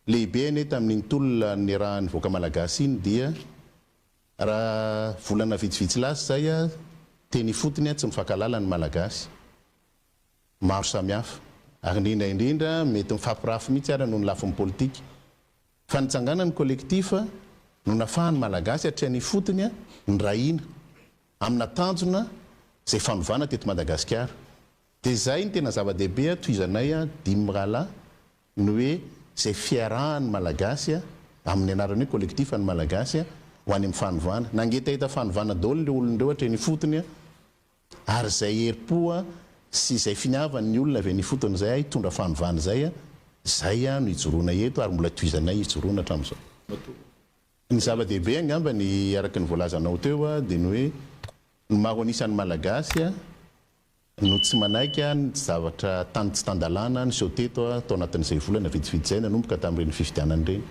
Lehibe anie tamin'iny tolona niarahan'ny vahoaka Malagasy iny dia raha volana vitsivitsy lasa izay teny ifotony tsy mifankahalala ny Malagasy maro samihafa ary indrindra indrindra mety mifampirafy mihitsy ara noho ny lafiny politika fa nitsanganan'ny collectif no nafahan'ny Malagasy hatrany ifotony nirahina amina tanjona izay fanovana teto Madagasikara. Dia izay no tena zava-dehibe tohizanay dimy mirahalahy ny hoe izay fiarahan'ny Malagasy amin'ny anarany hoe collectif an'ny Malagasy ho any amin'ny fanovana. Nangetaheta fanovana daholo ireo olona ireo hatreny ifotony ary izay herim-po sy izay finiavan'ny olona avy any ifotony izay hitondra fanovana izay, izay no ijoroana eto ary mbola tohizanay ijoroana hatramin'izao. Ny zava-dehibe angamba ny araka ny voalazanao teo dia ny hoe ny maro an'isan'ny Malagasy no tsy manaiky ny zavatra tany tsy tan-dalàna niseho teto tao anatin'izay volana vitsivitsy izay nanomboka tamin'ireny fifidianana ireny.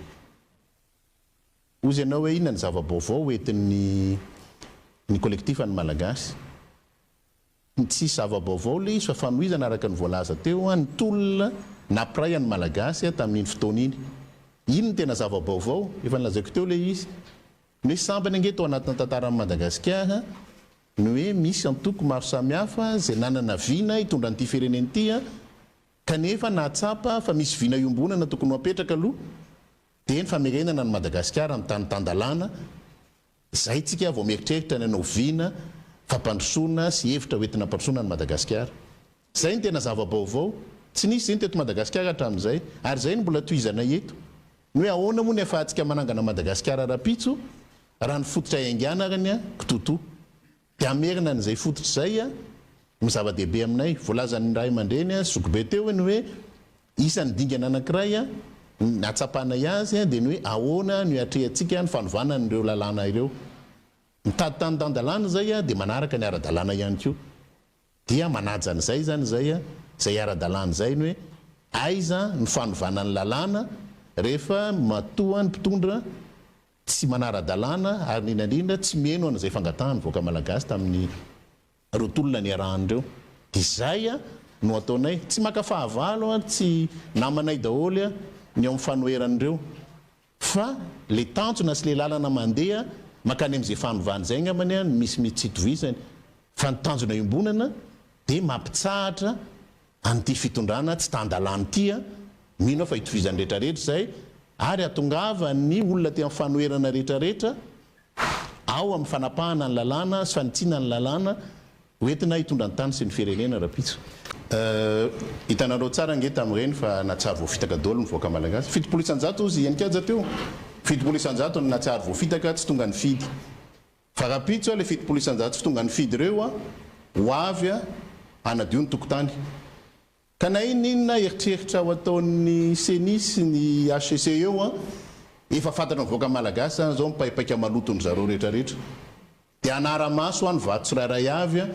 Hozy ianao hoe inona ny zava-baovao ho entin'ny ny collectif an'ny Malagasy? Tsy zava-baovao ilay izy fa fanohizana araka ny voalaza teo ny tolona nampiray an'ny Malagasy tamin'iny fotoana iny. Iny no tena zava-baovao, efa nolazaiko teo ilay izy. Ny hoe sambany ange tao anatin'ny tantaran'i Madagasikara ny hoe misy antoko maro samihafa izay nanana vina hitondra an'ity firenena ity kanefa nahatsapa fa misy vina iombonana tokony ho apetraka aloha dia ny famerenana an'i Madagasikara amin'ny tany tan-dalàna. Izay tsika vao mieritreritra ny hanao vina fampandrosoana sy hevitra ho entina hampandrosoana an'i Madagasikara. Izay no tena zava-baovao. Tsy nisy izany teto Madagasikara hatramin'izay ary izay no mbola tohizanay eto. Ny hoe ahoana moa ny afahantsika manangana Madagasikara rahampitso raha ny fototra iaingàna ary ny kitoatoa. Dia hamerina an'izay fototra izay no zava-dehibe aminay. Voalazan'ny ray aman-dreny sy zokibe teo ny hoe isan'ny dingana anankiray nahatsapanay azy dia ny hoe ahoana no hiatrehantsika ny fanovana an'ireo lalàna ireo. Mitady tany tan-dalàna izay dia manaraka ny ara-dalàna ihany koa. Dia manaja an'izay izany izay, izay ara-dalàna izay ny hoe aiza ny fanovana ny lalàna rehefa matoa ny mpitondra tsy manara-dalàna ary indrindra indrindra tsy miheno an'izay fangatahan'ny vahoaka malagasy tamin'ireo tolona niarahany ireo. Dia izay no ataonay. Tsy maka fahavalo, tsy namanay daholo ny ao amin'ny fanoherana ireo. Fa le tanjona sy le lalana mandeha mankany amin'izay fanovana izay angambany no misy mety tsy itovizany fa ny tanjona iombonana dia mampitsahatra an'ity fitondrana tsy tan-dalàna ity an, mino aho fa itovizan'ny retraretra izay ary hatongavan'ny olona aty amin'ny fanoherana retraretra ao amin'ny fanapahana ny lalàna sy fanitsiana ny lalàna Ho entina hitondra ny tany sy ny firenena rapitso. Euh hitanareo tsara ange tamin'ireny fa nahatsiaro voafitaka daholo ny vahoaka malagasy. 70% hozy i Heninkaja teo. 70% no nahatsiaro voafitaka tsy tonga nifidy. Fa rapitso le 70% tsy tonga nifidy ireo ho avy hanadio ny tokotany. Ka na inona inona eritreritra ho ataon'ny ceni sy ny HCC eo an, efa fantatry ny vahoaka malagasy zany zao ny paipaika maloton-dry zareo rehetra rehetra. Dia hanara-maso an ny vato tsirairay avy an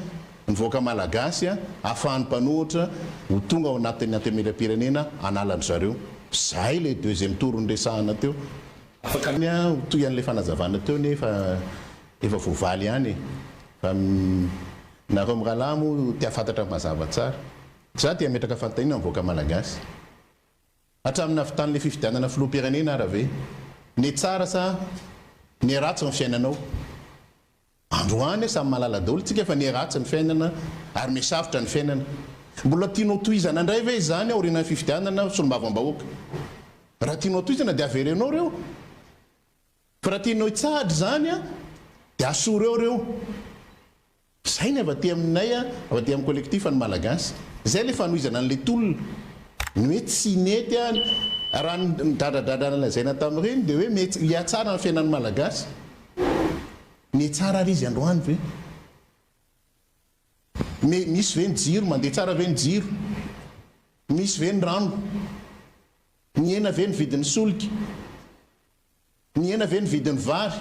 ny vahoaka malagasy an, ahafahan'ny mpanohitra ho tonga ao anatin'ny antenimierampirenena hanala an-dry zareo. Zay le deuxième tour niresahana teo. Afaka ny ho toy an'ilay fanazavana teo anie fa efa voavaly ihany e. Fa nareo mirahalahy moa te hahafantatra mazava tsara. Za te hametraka fanontaniana amin'ny vahoaka malagasy. Hatramin'ny nahavitan'ilay fifidianana filoham-pirenena ara ve nihatsara sa niharatsy ny fiainanao? Androany samy mahalala daholo tsika fa niharatsy ny fiainana ary mihasarotra ny fiainana. Mbola tianao tohizana indray ve izany aorianan'ny fifidianana solombavambahoaka? Raha tianao tohizana dia averenao ireo. Fa raha tianao hitsahatra izany dia asory eo ireo. Izay ny avy aty aminay, avy aty amin'ny collectif ny Malagasy. Izay ilay fanohizana an'ilay tolona. Ny hoe tsy nety raha ny dradradradrana lazaina tamin'ireny dia hoe mety hihatsara ny fiainan'ny Malagasy. Mihatsara ary izy androany ve? Me, misy ve ny jiro? Mandeha tsara ve ny jiro? Misy ve ny rano? Nihena ve ny vidin'ny solika? Nihena ve ny vidin'ny vary?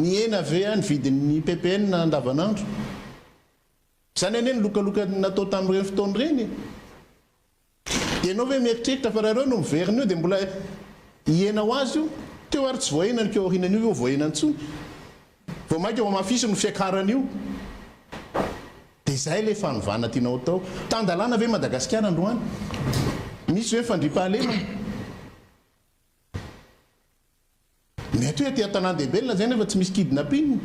Nihena ve ny vidin'ny ppn andavanandro? Izany anie ny lokaloka natao tamin'ireny fotoana ireny e! Dia ianao ve mieritreritra fa raha ireo no miverina eo dia mbola hihena ho azy io? Teo ary tsy voahena ny keo aorianan'io io voahena intsony. Vao mainka ho hamafisiny ny fiakaran'io. Dia izay ilay fanovana tianao atao. Tan-dalàna ve Madagasikara androany? Misy ve ny fandriampahalemana? Mety hoe aty an-tanàn-dehibe no lazaina fa tsy misy kidnapping.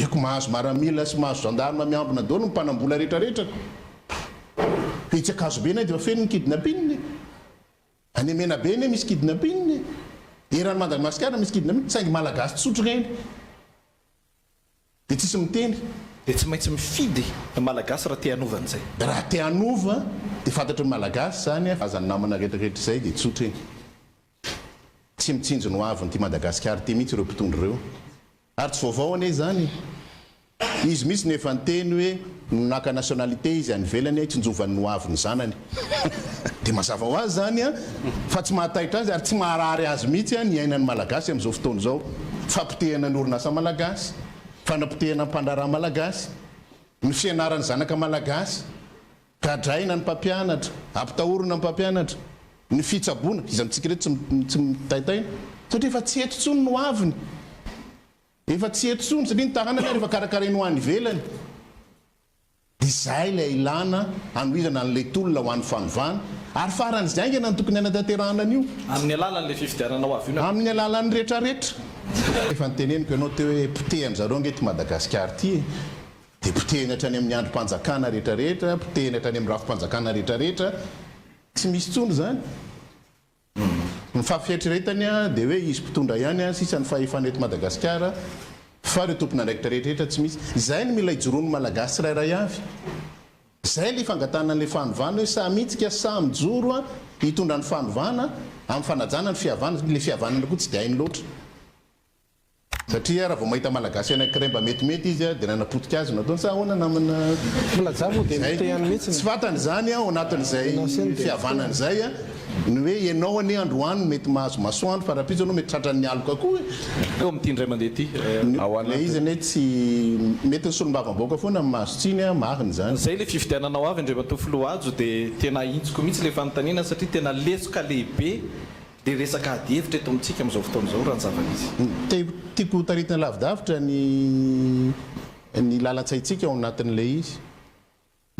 Eko mahazo maramila sy mahazo gendarme miambina daholo ny mpanambola retraretra ko. Etsy Ankazobe anie dia efa feno ny kidnapping e. Any Menabe anie misy kidnapping e. Eran'i Madagasikara misy kidnapping saingy Malagasy tsotra ireny. Dia tsisy miteny. Dia tsy maintsy mifidy ny Malagasy raha te hanova an'izay. Raha te hanova dia fantatry ny Malagasy izany fa aza ny namana retraretra izay dia tsotra e. Tsy mitsinjo ny ho avin'ity Madagasikara ity mihitsy ireo mpitondra ireo. Ary tsy vaovao anie izany e! Izy mihitsy no efa niteny hoe no naka nationalité izy any ivelany hitsinjovany ny ho avin'ny zanany. Dia mazava ho azy izany fa tsy mahataitra azy ary tsy maharary azy mihitsy ny iainan'ny Malagasy amin'izao fotoana izao. Fampotehana ny orinasa malagasy, fanapotehana ny mpandraharaha malagasy, ny fianaran'ny zanaka malagasy. Gadraina ny mpampianatra, ampitahorina ny mpampianatra, ny fitsaboana, iza amintsika ireto tsy tsy mitaintaina? Satria efa tsy eto intsony ny ho aviny. Efa tsy eto intsony satria ny taranany ary efa karakarainy ho any ivelany. Dia izay ilay ilana hanohizana an'ilay tolona ho an'ny fanovana, ary faran'izay haingana no tokony hanatanterahana an'io. Amin'ny alalan'ilay fifidianana ho avy io na. Amin'ny alalan'ny retraretra. Efa noteneniko ianao teo hoe potehan-dry zareo ange ity Madagasikara ity e. Dia potehiny hatrany amin'ny andrim-panjakana rehetrarehetra, potehiny hatrany amin'ny rafi-panjakana rehetrarehetra, tsy misy intsony izany. Ny fahafieritreretany dia hoe izy mpitondra ihany sisa ny fahefana eto Madagasikara fa ireo tompon'andraikitra rehetrarehetra tsy misy. Izay no mila ijoroan'ny Malagasy tsirairay avy. Izay ilay fangatahana an'ilay fanovana hoe samy hitsika, samy mijoro hitondra ny fanovana amin'ny fanajana ny fihavanana, satria ilay fihavanana koa tsy dia hainy loatra. Satria raha vao mahita malagasy anakiray mba metimety izy dia nanapotika azy no ataony sa ahoana namana Milaza moa dia mitehany mihitsy. Tsy fantany izany ao anatin'izay fihavanana izay ny hoe ianao anie androany no mety mahazo masoandro fa rahampitso ianao mety tratran'ny aloka koa e. Eo amin'ity indray mandeha ity. Ilay izy anie tsy mety ny solombavambahoaka foana no mahazo tsiny a, marina izany. Izay ilay fifidianana ho avy Andriamatoa Filoha Hajo dia tena ahintsiko mihitsy ilay fanontaniana satria tena lesoka lehibe Dia resaka ady hevitra eto amintsika amin'izao fotoana izao raha ny zava-misy. Te tiako ho taritina lavidavitra ny ny lalan-tsaintsika ao anatin'ilay izy.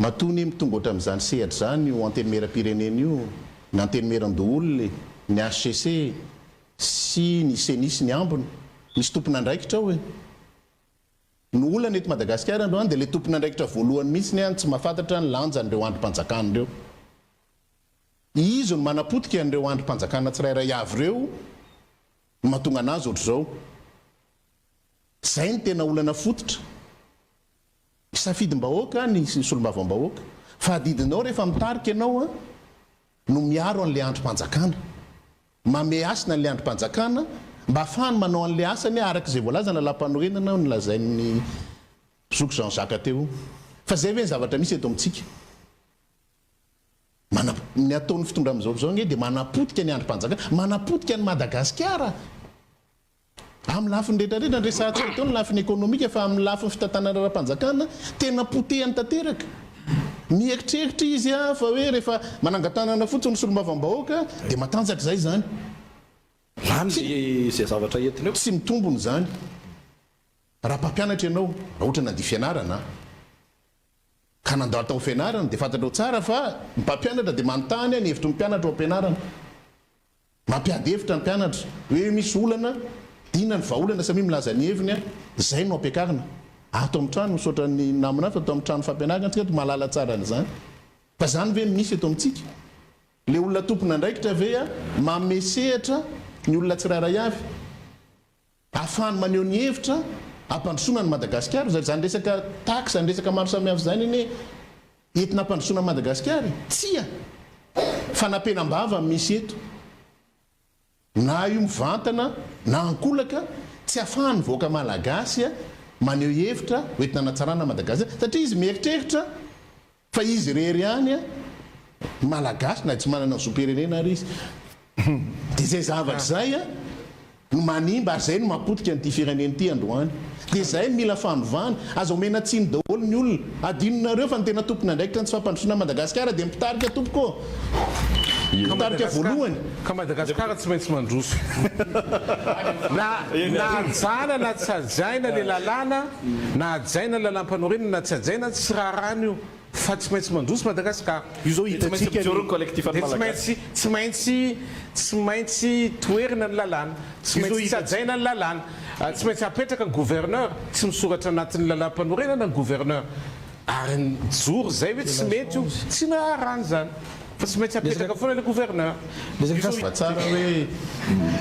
Matoa anie mitongotra amin'izany sehatra izany io Antenimierampirenena io, ny Antenimierandoholona e, ny hcc sy ny Ceni sy ny ambiny. Misy tompon'andraikitra ao e. Ny olana eto Madagasikara androany dia ilay tompon'andraikitra voalohany mihitsy no tsy mahafantatra ny lanjan'ireo andrim-panjakana ireo. Izy no manapotika an'ireo andrim-panjakana tsirairay avy ireo no mahatonga anazy ohatr'izao. Izay no tena olana fototra. Safidim-bahoaka ny solombavambahoaka. Fa adidinao rehefa mitarika ianao no miaro an'ilay andrim-panjakana. Manome hasina an'ilay andrim-panjakana mba ahafahany manao an'ilay asany araka izay voalaza ny lalàmpanorenana nolazain'ny zoky Jean Jacques teo. Fa izay ve ny zavatra misy eto amintsika? Manap, ny ataon'ny fitondrana amin'izao izao ange dia manapotika ny andrim-panjakana, manapotika an'i Madagasikara amin'ny lafiny rehetra rehetra, ny resahantsika teo ny lafiny ekonomika fa amin'ny lafiny fitantanana ara-panjakana tena potehany tanteraka. Mieritreritra izy fa hoe rehefa manangan-tanana fotsiny ny solombavambahoaka dia matanjaka izay izany. Lany izay zavatra entiny eo. Tsy mitombona izany. Raha mpampianatra ianao, raha ohatra nandia fianarana, Ka nandalo tao fianarana dia fantatrao tsara fa ny mpampianatra dia manontany ny hevitry ny mpianatra ao am-pianarana. Mampiady hevitra ny mpianatra hoe misy olana, inona ny vahaolana, samia milaza ny heviny, izay no ampiakarina. Ato amin'ny trano, misaotra ny namana fa ato amin'ny trano fampianarana tsika ato mahalala tsara an'izany. Fa izany ve no misy eto amintsika? Ilay olona tompon'andraikitra ve manome sehatra ny olona tsirairay avy? Ahafahany maneho ny hevitra hampandrosoana an'i Madagasikara, izany resaka taxe, izany resaka maro samihafa izany anie entina hampandrosoana an'i Madagasikara e! Tsia! Fanapenam-bava no misy eto. Na io mivantana na ankolaka, tsy ahafahan'ny vahoaka malagasy maneho hevitra ho entina hanatsarana an'i Madagasikara satria izy mieritreritra Fa izy irery ihany ny Malagasy na tsy manana zom-pirenena ary izy. Dia izay zavatra izay no manimba ary izay no mahapotika an'ity firenena ity androany. Dia izay no mila fanovana. Aza omena tsiny daholo ny olona. Adinonareo fa ny tena tompon'andraikitra ny tsy fampandrosoana an'i Madagasikara dia ny mpitarika tompoko ô! Mpitarika voalohany. Ka Madagasikara tsy maintsy mandroso. Na na hajana na tsy hajaina le lalàna, na hajaina ny lalàmpanorenana na tsy hajaina, tsy raharahana io. Fa tsy maintsy mandroso Madagascar. Io zao Dia tsy maintsy hitantsika mijoro ny. ny collectif an'ny Dia tsy Malagasy. maintsy, tsy maintsy, tsy maintsy toherina ny lalàna. Tsy Io zao maintsy hitantsika. hajaina ny lalàna. Tsy maintsy apetraka ny gouverneur. Tsy misoratra anatin'ny lalàmpanorenana ny gouverneur. Ary nijoro izay hoe tsy mety io. Tsy naharany izany. Fa tsy maintsy apetraka foana ilay gouverneur. Fa tsara hoe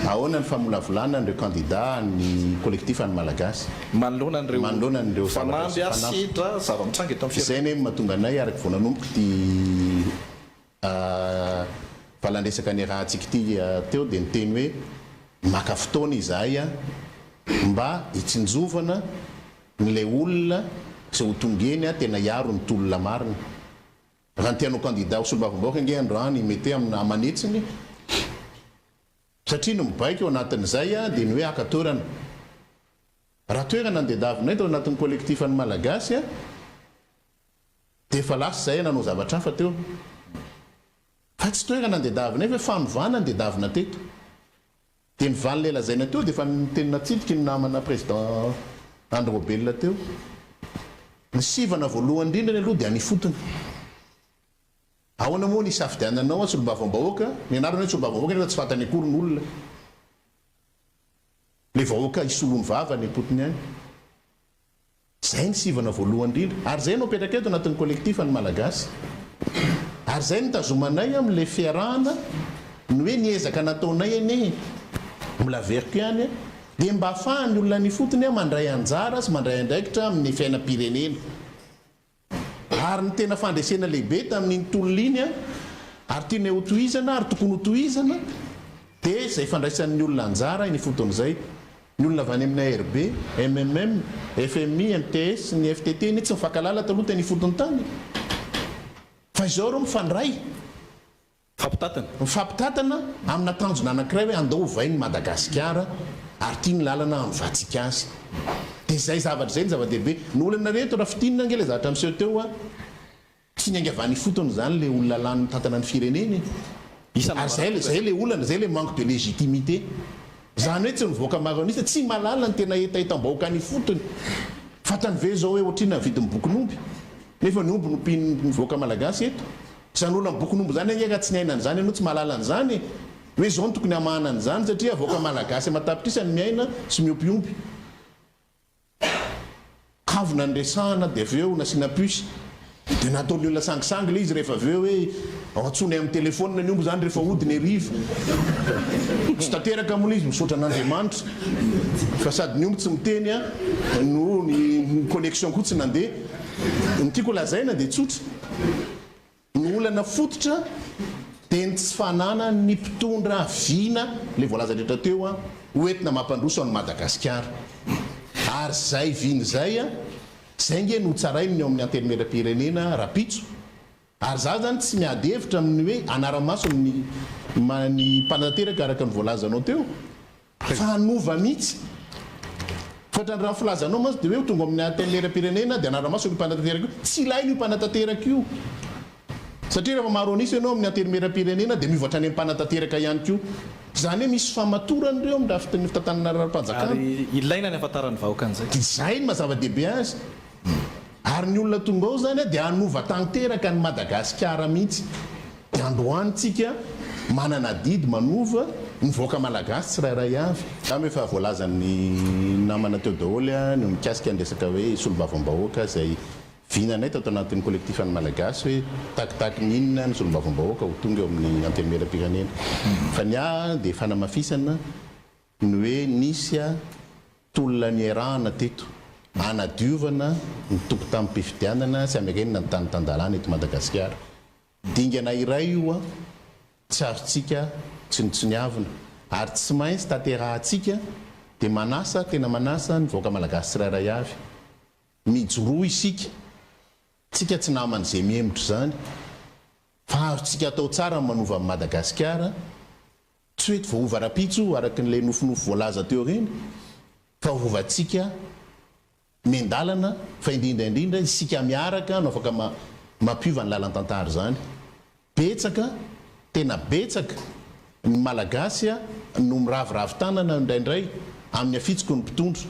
ahoana ny famolavolana an'ireo kandida ny collectif an'ny Malagasy. Manoloana an'ireo Manoloana an'ireo zavatra fanamby sy fanamby. sedra zava-mitranga eto amin'ny Izay firenena. anie no mahatonga anay araka vao nanomboka ity valandresaka niarahantsika ity teo dia niteny hoe maka fotoana izahay mba hitsinjovana an'ilay olona izay ho tonga eny tena hiaro ny tolona marina. Raha ny te hanao kandida ho solombavambahoaka ange androany mety amina aman'hetsiny satria ny mibaiko ao anatin'izay dia ny hoe haka toerana. Raha toerana no tadiavinay tao anatin'ny collectif an'ny Malagasy dia efa lasa izahay nanao zavatra hafa teo. Fa tsy toerana no tadiavinay fa fanovana no tadiavina teto. Dia ny valin'ilay lazaina teo dia efa niteny natsidiky ny namana président Andry Raobelina teo. Ny sivana voalohany indrindra aloha dia any ifotony. Ahoana moa ny hisafidiananao an solombavambahoaka, ny anarany hoe solombavambahoaka nefa tsy fantany akory ny olona. Ilay vahoaka hisolo ny vava any am-potony any. Izay ny sivana voalohany indrindra. Ary izay no apetraka eto anatin'ny collectif ny Malagasy. Ary izay no tazomanay amin'ilay fiarahana, ny hoe ny ezaka nataonay anie, mbola averiko ihany, dia mba ahafahan'ny olona any ifotony mandray anjara sy mandray andraikitra amin'ny fiainam-pirenena. Ary ny tena fandresena lehibe tamin'iny tolona iny, ary tianay hotohizana ary tokony hotohizana, dia izay fandraisan'ny olona anjara eny ifotony izay. Ny olona avy any amin'ny ARB, MMM, FMI, MTS, ny FTT anie tsy nifankahalala taloha teny ifotony tany. Fa izao ireo mifandray. Mifampitantana. Mifampitantana amina tanjona anankiray hoe andao ovain'i Madagasikara ary ity ny lalana hanovantsika azy. Dia izay zavatra izay no zava-dehibe. Ny olana reto raha fintinina ange ilay zavatra miseho teo a, tsy niainga avy any ifotony izany ilay olona lany mitantana ny firenena e. Ary izay izay ilay olana, izay ilay manque de légitimité. Izany hoe tsy mivoaka maronista, tsy mahalala ny tena hetahetam-bahoaka any ifotony. Fantany ve izao hoe ohatrinona ny vidin'ny bokin'omby? Nefa ny omby no mpihin'ny vahoaka malagasy eto. Izany olona mibokin'omby izany ange ka tsy niaina an'izany ianao tsy mahalala an'izany e! Hoe izao no tokony hamahana an'izany satria vahoaka malagasy aman-tapitrisany miaina sy miompy omby. Kavina ny resahana dia avy eo nasiana puce dia nataon'ny olona sangisangy ilay izy rehefa avy eo hoe antsoinay amin'ny telephone ny omby izany rehefa hody ny hariva. Tsy tanteraka moa ilay izy, misaotra an'Andriamanitra fa sady ny omby tsy miteny no ny connexion koa tsy nandeha. Ny tiako holazaina dia tsotra. Ny olana fototra dia ny tsy fananan'ny mpitondra vina, ilay voalaza rehetra teo, ho entina mampandroso an'i Madagasikara. Ary izay vina izay, izay ange no hotsarainy ny ao amin'ny Antenimierampirenena rahampitso. Ary izaho izany tsy miady hevitra amin'ny hoe hanara-maso ny ny mpanatanteraka araka ny voalazanao teo. Fa hanova mihitsy. Fa ohatran'ny raha ny filazanao mantsy dia hoe ho tonga ao amin'ny Antenimierampirenena dia hanara-maso io mpanatanteraka io. Tsy ilaina io mpanatanteraka io. Satria rehefa maro an'isa ianao amin'ny Antenimierampirenena dia miova hatrany amin'ny mpanatanteraka ihany koa. Izany hoe misy famatorana ireo amin'ny rafitry ny fitantanana raharaham-panjakana. Ary ilaina ny hahafantaran'ny vahoaka an'izay. Dia izay no maha zava-dehibe azy. Ary ny olona tonga ao izany dia hanova tanteraka an'i Madagasikara mihitsy. Dia androany tsika manana adidy manova ny vahoaka malagasy tsirairay avy. Angamba efa voalazan'ny namana teo daholo ny mikasika ny resaka hoe solombavambahoaka izay vinanay tato anatin'ny collectif an'ny Malagasy hoe takitaky ny inona ny solombavambahoaka ho tonga eo amin'ny antenimierampirenena. Fa ny ahy dia fanamafisana Ny hoe nisy tolona niarahana teto hanadiovana ny tokotanim-pifidianana sy hamerenana ny tany tan-dalàna eto Madagasikara. Dingana iray io tsy azontsika tsinontsiniavina ary tsy maintsy tanterahantsika dia manasa, tena manasa ny vahoaka malagasy tsirairay avy. Mijoroa isika, tsika tsy naman'izay mihemotra izany fa azontsika atao tsara ny manova an'i Madagasikara. Tsy hoe voaova rapitso araka ilay nofinofy voalaza teo ireny fa hovantsika miandalana fa indrindra indrindra isika miaraka no afaka mampiova ny lalan-tantara izany. Betsaka, tena betsaka ny Malagasy no miraviravy tanana indraindray amin'ny afitsiky ny mpitondra.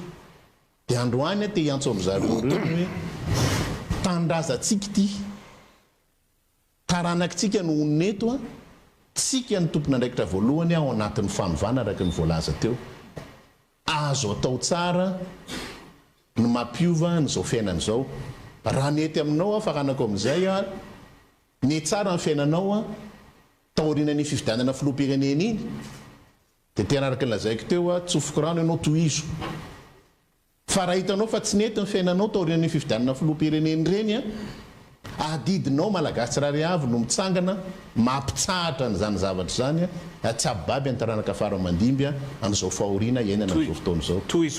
Dia androany aho te hiantso amin-dry zareo ireo ny hoe tanindrazantsika ity. Taranakitsika no honina eto a, tsika no tompon'andraikitra voalohany ao anatin'ny fanovana araka ny voalaza teo. Azo atao tsara ny mampiova an'izao fiainana izao. Raha nety aminao aho faranako amin'izay a, nety tsara ny fiainanao a, taorianan'iny fifidianana filoham-pirenena iny, dia tena araka ny lazaiko teo a, tsofiko rano ianao tohizo. Fa raha hitanao fa tsy nety ny fiainanao taorian'iny fifidianana filoham-pirenena ireny a, adidinao Malagasy tsirairay avy no mitsangana mampitsahatra an'izany zavatra izany a, tsy habibaby ny taranaka fara aman-dimby an'izao fahoriana iainana amin'izao fotoana izao. Tohizo.